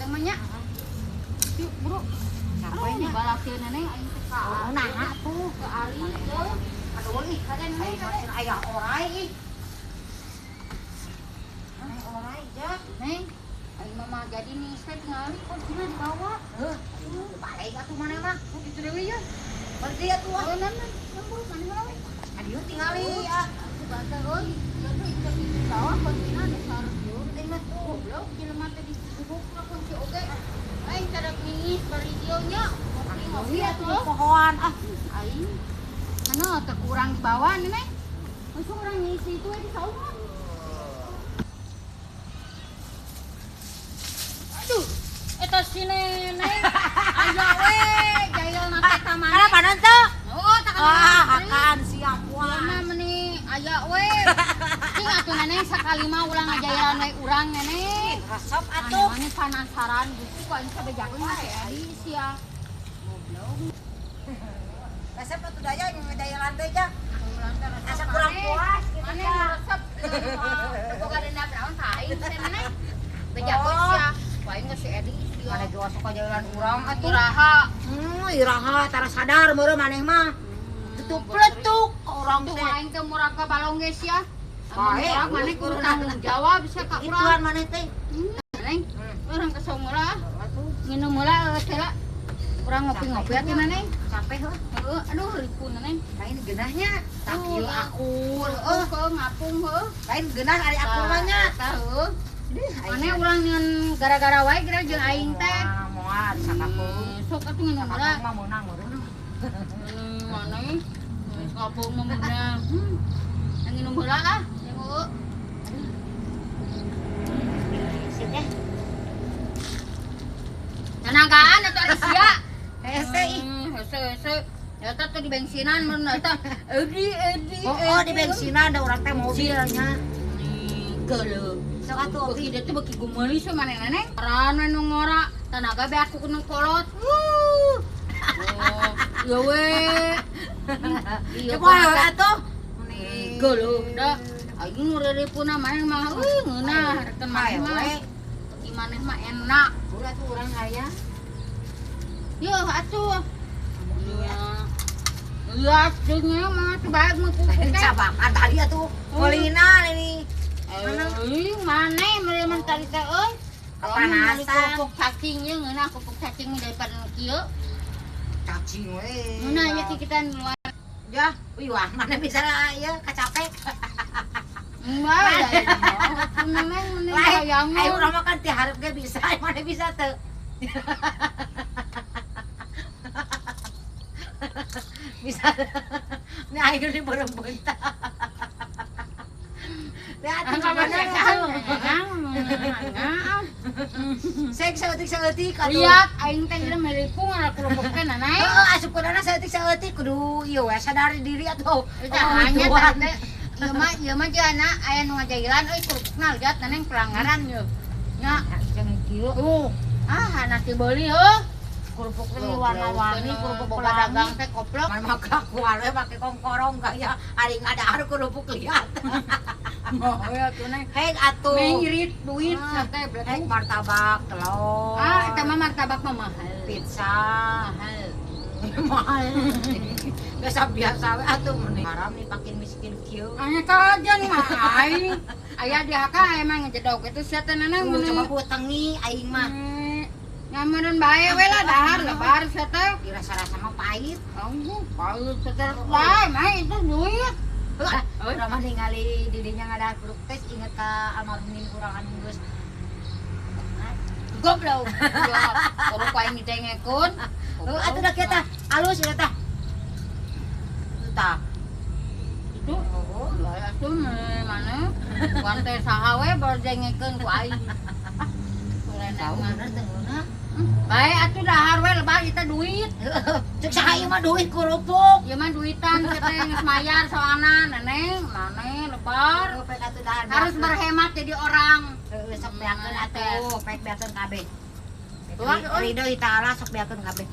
teh mah nya. Yuk, bro. Capeknya balakeun neneng aing teh ka. Oh, nah atuh ke Ari euy. Aduh ih, kade neneng kade. Aya orai ih. Aya orai ja. Neng, aing mah jadi nih teh tingali kuncina dibawa. Heuh, balik atuh maneh mah. Kitu deui ya. Berarti atuh ah. Oh, nan, bro, maneh heula we. Adieu tingali ah. Bata euy, ieu teh dibawa kuncina dasar ieu teh mah tuh. Goblok jelema teh diguguk kunci oge. Aing cada ningis bari dieu nya. Ngopi atuh pohoan ah. Aing mana teh kurang dibawa neneng. Langsung urang ngisi itu we di saung. Aduh, eta si neneng. Aya we jailna teh ka mana? Kana panon teu? Oh, tak kana. Ah, hakan siap wah. Mah meuni aya we. Cing atuh neneng sakali mah ulah ngajailan we urang neneng. Resep atuh. Maneh penasaran gitu kok aing sabejakeun mah si Edi sia. Goblok. Resep atuh daya ngajailan teh ja. Asa kurang puas kitu maneh resep. Boga dendam naon ka aing teh neneng. Bejakeun sia. Ku aing geus si Edi sia. Maneh ge sok ngajailan urang atuh. Iraha. Iraha tara sadar meureun maneh mah. Tutup-letuk urang teh. Teh. Aing teh murah ka balong ge sia. Bae, maneh kudu tanggung jawab sia ka urang. Ituan maneh teh. Neng, urang ke saung heula. Nginum heula teh lah. Urang ngopi-ngopi atuh neneng. Capek heuh. Heuh, aduh ripun neneng. Lain geunahnya. Tak ieu akur heuh, heuh ngapung heuh. Lain geunah ari akur mah nya. Tah heuh. Maneh urang nyeun gara-gara wae geura jeung aing teh. Moal sakapung. Sok atuh nginum heula. Sakapung mah meunang meureun. Maneh sakapung mah meunang. Nginum heula ah. Heuh. Sip ya. Tenangkaan atuh ari sia. Hese ih. Hese hese. Eta tuh di bensinan mun eta Edi Edi. Oh, di bensinan da urang teh mobilnya. Geuleuh. Sok atuh beuki dieu teh beuki gumeulis we maneh neneng. Ran we nu ngora, tanaga beak ku nu kolot. Oh, ieu we. Ieu we atuh. Geuleuh da. Aing nu reureupeuna maneh mah euy ngeunah reken maneh mah. Beuki maneh mah enak. Ulah atuh urang hayang. Yeuh atuh. Lihat dunya mah tuh baik mah kuku teh. Cabakan tadi atuh. Meulina ini. Euy, maneh meureun tadi teh euy. Kepanasan. Kerupuk cacing ye ngeunah kerupuk cacing daripada nu kieu. Cacing we. Ngeunah ye kita luar. Ya, wih wah mana bisa ieu kacapek. Enggak, neneng mending hayang. Ayo urang mah kan ti hareup ge bisa, mana bisa teu. Bisa. Ini air di beureum-beunta. Lihat tuh mana Sek saeutik-saeutik atuh. Lihat aing teh geus meulipung ada kerupuk teh nanai. Heeh, asupkeunana saeutik-saeutik kudu ieu we sadar diri atuh. Hanya teh ieu mah jana aya nu ngajailan euy kerupukna lihat neneng pelanggaran yeuh. Nya jeung kieu. Ah, nanti beuli heuh. Kerupuk teh warna-warni, kerupuk boga dagang teh koplok. Mah maka kuar we make kongkorong gaya ari ngadahar kerupuk lihat. Oh ya tuh neng. Hek atuh. Ngirit duit teh beletuk. Hek martabak telur. Ah, eta mah martabak mah mahal. Pizza mahal. Mahal. Biasa-biasa we atuh meni. Haram nih pakin miskin kieu. Anya kajen mah aing. Aya di haka emang ngejedog itu sia teh neneng meni. Coba butengi aing mah. Nyameureun bae we lah dahar lebar sia teh. Dirasa-rasa mah pahit. Oh, pahit sia teh. Wah, mah itu duit. Urang mah ningali didinya ngadahar kerupuk teh inget ka almarhumin urang anu geus goblok. Ya, kerupuk aing didengekeun. Heuh atuh da kieu tah, alus ieu tah. Itu tah. Itu oh, bae atuh mana? Bukan teh saha we baru dengekeun ku aing. Tahu bener teh ngeunah. Bae atuh dahar we lebar kita duit. Cek saha ieu mah duit kerupuk. Ieu mah duitan teh geus mayar soalna neneng, maneh lebar. Harus berhemat jadi orang. Heuh sok beakeun atuh, pek beakeun kabeh. Ridho ta'ala sok beakeun kabeh.